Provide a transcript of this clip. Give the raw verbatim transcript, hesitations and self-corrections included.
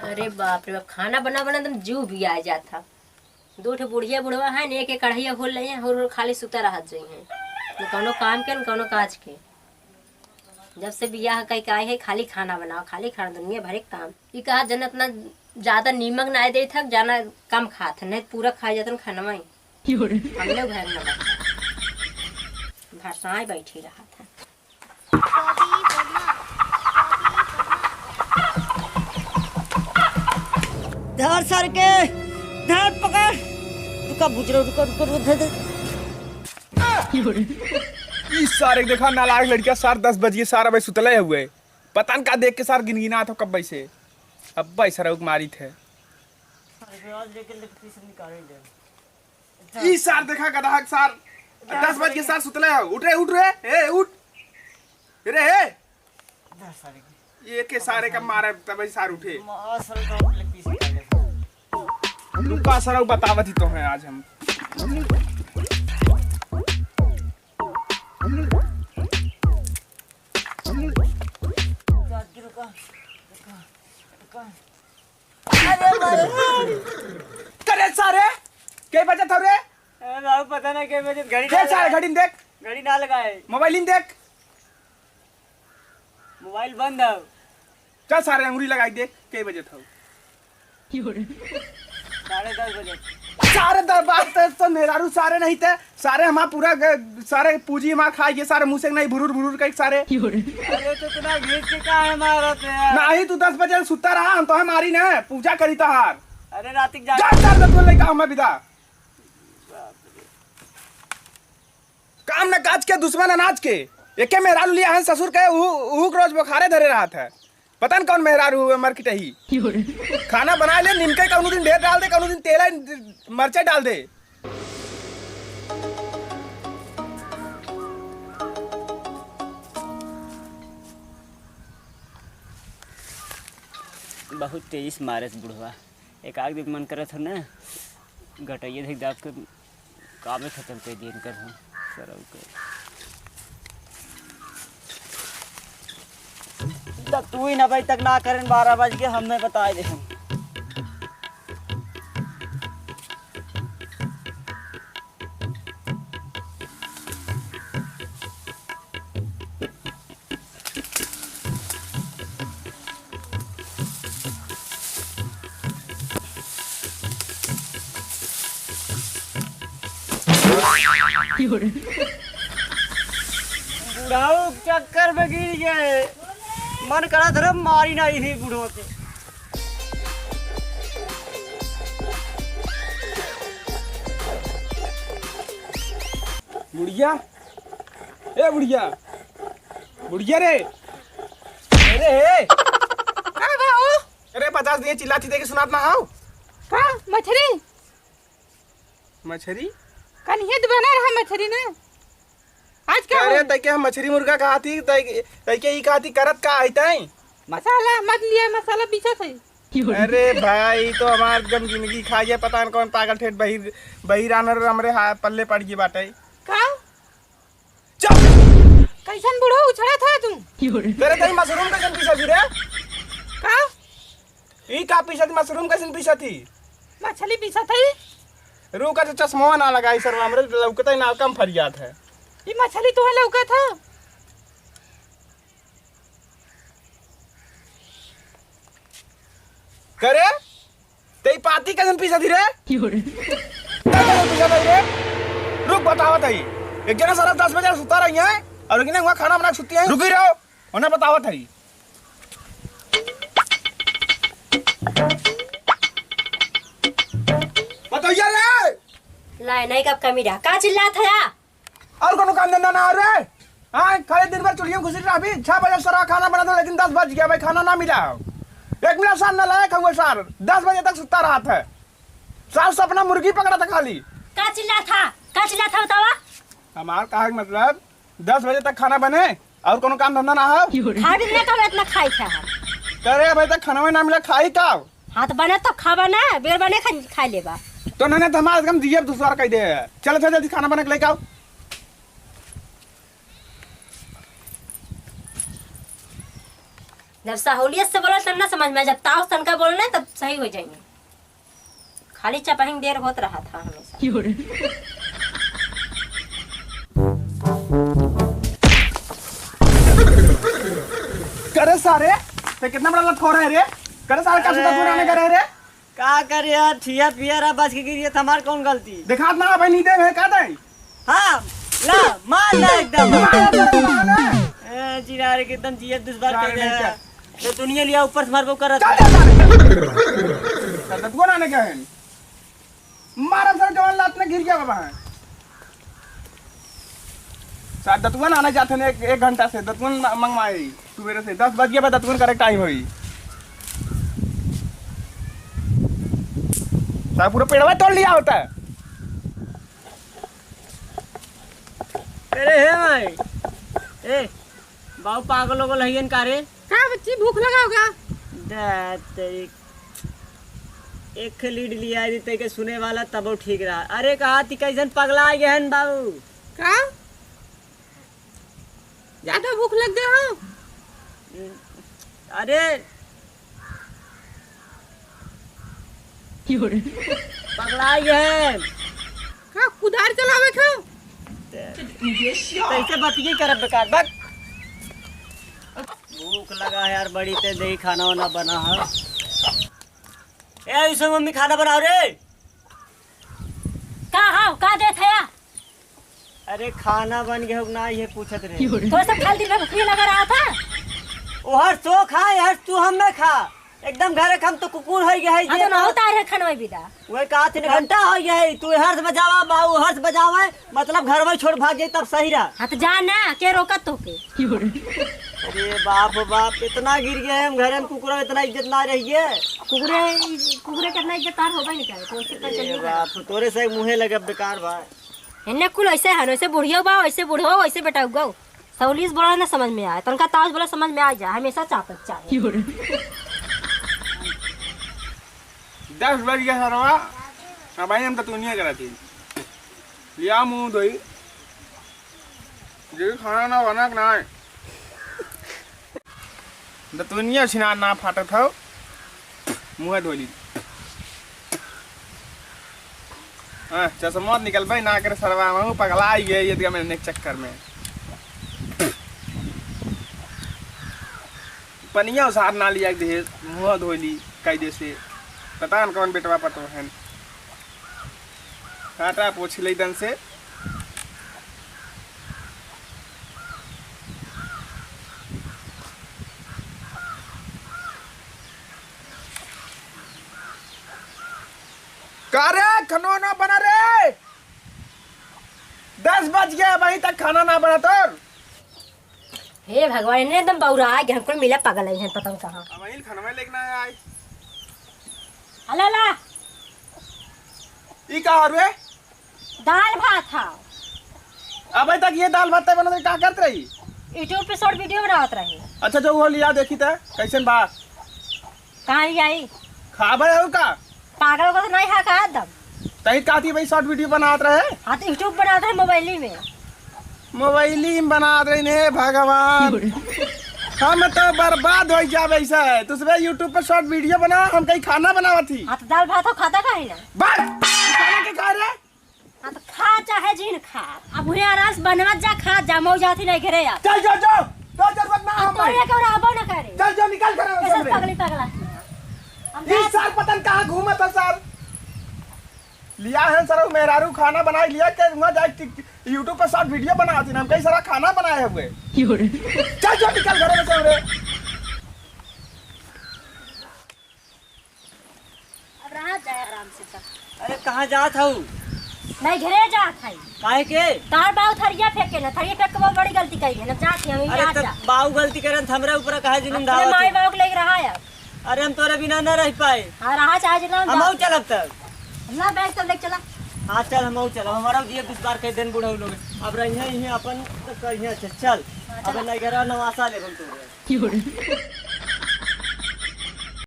अरे बाप रे बाप, खाना बना बना एकदम जीव भी आ जात है। दो ठे बुढ़िया बुढ़वा है, एक एक कढ़ैया होल रही है, होल होल खाली सुता रहत जई है, न कौनो काम के, न कौनो काज के। जब से बियाह कई के आई है, खाली खाना बनाओ, खाली खाना, दुनिया भरे के काम। ई कहा जन इतना ज्यादा नीमक ना दे थक, जाना कम खात है, नहीं पूरा खा जातन खानवा ही। हमने घर में बच्चा भरसाए बैठी रहत है। धर सर के, धर पकड़। रुका बुजरो, रुका, रुका, रुका, धर, धर। ई सारे के देखा, नालायक लड़किया, सार दस बज गए, सार अबे सुतले हुए। पता न का देख के सार गिनगिनात हो कब से। अब भाई सरऊ के मारी थे। ई सार देखा गधा के सार, दस बज के सार सुतले हो। उठ रे, उठ रे, ए, उठ। रे, ए। ये के सारे का मारे तब सार उठे। रुका सरऊ बतावत ही तो है आज हम। अरे मारे। करे सारे, के बजत हो रे? अरे बाबू, पता ना के बजत, घड़ी दे ना सारे, लगाए। घड़ी देख। घड़ी ना लगाए। मोबाइल देख। मोबाइल बंद है। चल सारे, अंगुरी लगाई देख, के बजत हो? साढ़े दस बजे। साढ़े दस बात तो, तो मेहरारू सारे नहीं थे, सारे हमार पूरा ग-, सारे पूजी हमार खाई गए, सारे मुँह से नहीं भुरुर भुरुर कई सारे। अरे तो इतना घींच के काहे मारत है यार? नहीं, तू दस बजे सुता रहा, हम तो है मारी ना, पूजा करी तहार। अरे रात के जा जाग। सारे तो लेकर हमें विदा। काम न काज के, दुश्मन अनाज के। एके मेहरारू लिया है ससुर के, ऊ, ऊ के रोज बुखारे धरे रहत है। पता न कौन मेहरारू हुए मर की टही। खाना बना ले, निमके कौनो दिन ढेर डाल दे, कौनो दिन तेला मरचा डाल दे। बहुत तेजी से मारे से बुढ़वा। एक आध दिन मन करत हो ना, गटइये धइ दाब के कामे खतम कर दिए इनकर हम, सरऊ के। तब तू ही ना भाई तक ना करें, बारह बज के हमें बताए दे हम। बुढ़ऊ चक्कर में गिर गए। मन करा धर्म मारी ना इन्हीं बूढ़ों के। बुढ़िया, ए बुढ़िया, बुढ़िया रे, अरे हे। का बा ओ? अरे पचास दिए चिल्लात ही देखे सुनात ना हाउ? का? मछरी? मछरी? कनिहे तो बना रहा मछरी ना। आज का अरे हो? तैके हम मछरी मुर्गा कहा थी, तै-, तैके ई कहा थी करत का आई तै? मसाला मत लिया, मसाला पीछे से। अरे भाई, तो हमार एकदम जिंदगी खा गया, पता न कौन पागल ठेठ बहिर, बहिर आनर हमरे हा-, पल्ले पड़ गई बाटे। का? चुप! कैसन बूढ़ो उछड़त है तू? तेरे तई मशरूम कैसन पीसा थी रे? का? ई का पीसा थी? मशरूम कैसन पीसा थी? मछली पीसा थी। रुका तो चश्मा ना लगाई सरवा, हमरे लौकता ही ना कम फरियाद है। ई मछली तुहे लौकत है? करे? ते ई पाती कैसन पीसा थी रे? क्यों रे? ते कैसन पीसा थी रे? रुक बतावत है। एक जना सारा दस बजे सुता रही है और एक जना हुआ खाना बना के सुती है। रुकी रहो, उन्हें बतावत है। बताइए रे। लाए, नहीं कब कमी रहा। का चिल्लात है या? और कोनो काम धंधा ना हो रे? हाँ, खाली दिन भर चुल्हियों घुसी रहबी। छह बजे सारा खाना बना दो, लेकिन दस बज गया भाई, खाना ना मिला। एक मिनट सार नालायक हुआ सार, दस बजे तक सुता रहा था। सार सपना मुर्गी पकड़ा था खाली। का चिल्ला था? का चिल्ला था बतावा? हमार कहा के मतलब, दस बजे तक खाना बने और कोनो काम धंधा ना हो। खाए भी ना कब इतना खाई था हम। करे भाई तक खाना ना मिला, खाई का? हाँ, तो बने तो खाबा ना, बेर बने खा, खा लेबा। तो नने तो हमारा एकदम दिए दूसरा कह दे। चलो, चलो, जल्दी खाना बना के लेके आओ। जब सहूलियत से बोला तब ना समझ में, जब ताव सन का बोलने तब सही हो जाएंगे। खाली चपहिंग देर होत रहा था हमेशा। करे सारे, ते कितना बड़ा लतखोर है रे? करे सारे, का सुता अरे। पुराने करे रे? का करे यार, ठिया पिया रहा, बच के गिरिया, हमार कौन गलती? देखात ना भाई, नींदे में का दे? हाँ, ला, मार ला एकदम। मार ला, मार ला। ए, जिनारे के एकदम जियत दुश्मन कर दे। तो दुनिया लिया ऊपर से मारबो करत। चल, चल, चल। दतुआ ना क्या है? मारब सर जवान लात में गिर गया बाबा। सर दतुआ ना आने जाते हैं एक, एक घंटा से दतुआ म-, मंगवाए। सुबेरे से दस बज गया बा, दतुआ करे टाइम होई। सर पूरा पेड़वा तोड़ लिया होता है। अरे हे भाई, ए, बाऊ पागल हो गल हइयन का रे? का बच्ची, भूख लगा होगा? दे तेरी, एक लीड लिया दी ते के सुने वाला तबो ठीक रहा। अरे कहा थी कैसन पगला आ गए हन बाऊ? का? ज्यादा भूख लग गया हो? अरे पगला गए हैं। का कुदार चलावे खा? कैसे बतिये करब बेकार, बक। भूख लगा है यार बड़ी, ते दे खाना वाना बना है। ए, उसे मम्मी खाना बनाओ रे। का हाव, का देत हया? अरे खाना बन गया हो ना, ये पूछत रहे। तो सब खाली दिन में भूखी लगा रहा था। ओहर सो खा, यार तू हम में खा। एकदम घरे हम तो कुकुर हो गया है, हाँ, ये तो ना तो होता है खाना में बिदा। वही कहा तीन घंटा हो गया है, तू हर्ष बजावा, बाऊ हर्ष बजावा, मतलब घर में छोड़ भाग जाई तब सही रहा। हाँ, तो जा ना, के रोकत तो के? अरे बाप हो बाप, इतना गिर गए हम घरे में, कुकुरा इतना इज्जत ना रही है। कुकुरे, कुकुरे कितना इज्जतदार होबे नहीं करे, तो उससे पहले ए चलिए बाप, तोरे से मुँहे लगे बेकार बा। एन्ने कुल ऐसे हन, वैसे बुढ़ियो बा, वैसे बुढ़ो, वैसे बेटा उगो। सौलीस बोला ना समझ में आए, तनका ताज बोला समझ में आ जा, हमेशा चापत चाहे। दस बज गया सरवा, अब आई हम तो दुनिया करा थी। लिया मुँह धोई, जे खाना ना बना के ना आए। दतुनिया छिना ना फाटत हौ, मुँह धो ली। हाँ, चश्मा निकल भाई ना करे सरवा, मैं पगला ही गए ये दिया मैंने एक चक्कर में। पनिया उसार ना लिया दे, मुँह धो ली कायदे से। पता न कौन बेटवा पतो है। काटा पोछ ले दन से। का रे, खनो ना बना रे? दस बज गया, अबहीं तक खाना ना बना तोर। हे भगवान, इन्हें एकदम बौरा आ गया, हमको मिला पागल है, पता नहीं कहाँ। अब वहीं खाना लेके ना आए। अला ला। ई का हवे? दाल भात हा। अबे तक ये दाल भात तय बनत रही, का करत रही? YouTube पे short video बनावत रही। अच्छा, जो वो लिया देखी त, कैसन बा? कहाँ ले आई? खाबे और का? पागल को तो नहीं हा का एकदम। तही कहती भाई short video बनावत रहे। हाँ, तो YouTube बनावत रहे मोबाइली में। मोबाइली में बनावत रही ने भगवान। हम तो बर्बाद हो जाबे ऐसा है। तू सबे YouTube पर short video बना, हम कहीं खाना बनावत ही। हाँ, तो दाल भात हो खाता काहे ना? बस, खाना के खा रे। हाँ, तो खा चाहे जिन खा। अब उन्हें आराम से बनवत जा, खा जा, मऊ जाती नहीं घरे यार। चल जो, जो, तो जरूरत ना तो हम तोरे भाई। के रहबो ना करे। चल जो, निकल घर में ये से सब रे। पगली पगला। हम ये जा सर पता न कहाँ घूमत है सर। लिया है सर, मेहरारू खाना बनाई लिया के वहाँ जाए टिक-, YouTube पर short video बनावत ही ना, हम कई सारा खाना बनाए हुए। चल जो, निकल घर में से रे। अब रहा जाए आराम से सब। अरे कहाँ जात हऊ? नहीं, घरे जात है। काहे के? तार बाऊ थरिया फेंक के ना, थरिया फेंक के बहुत बड़ी गलती करी है ना, जात है, अरे आ तब जा। बाऊ गलती करन त हमरे ऊपर काहे जुलुम अपने ढावत माई हो? बाऊ के लेके रहा है। अरे हम तोरे बिना न रह पाए। हाँ, रहा चाहे जितना हम आऊ चलब तब। ना बैग सब लेके चला। हाँ चल हम आऊ चलब, हमारा दिए कुछ बार कह देन बूढ़ा लोग। अब रहिए यहीं अपन तो कहिए अच्छा चल। हाँ, अब चला। नहीं घर नवासा ले हम तोरे।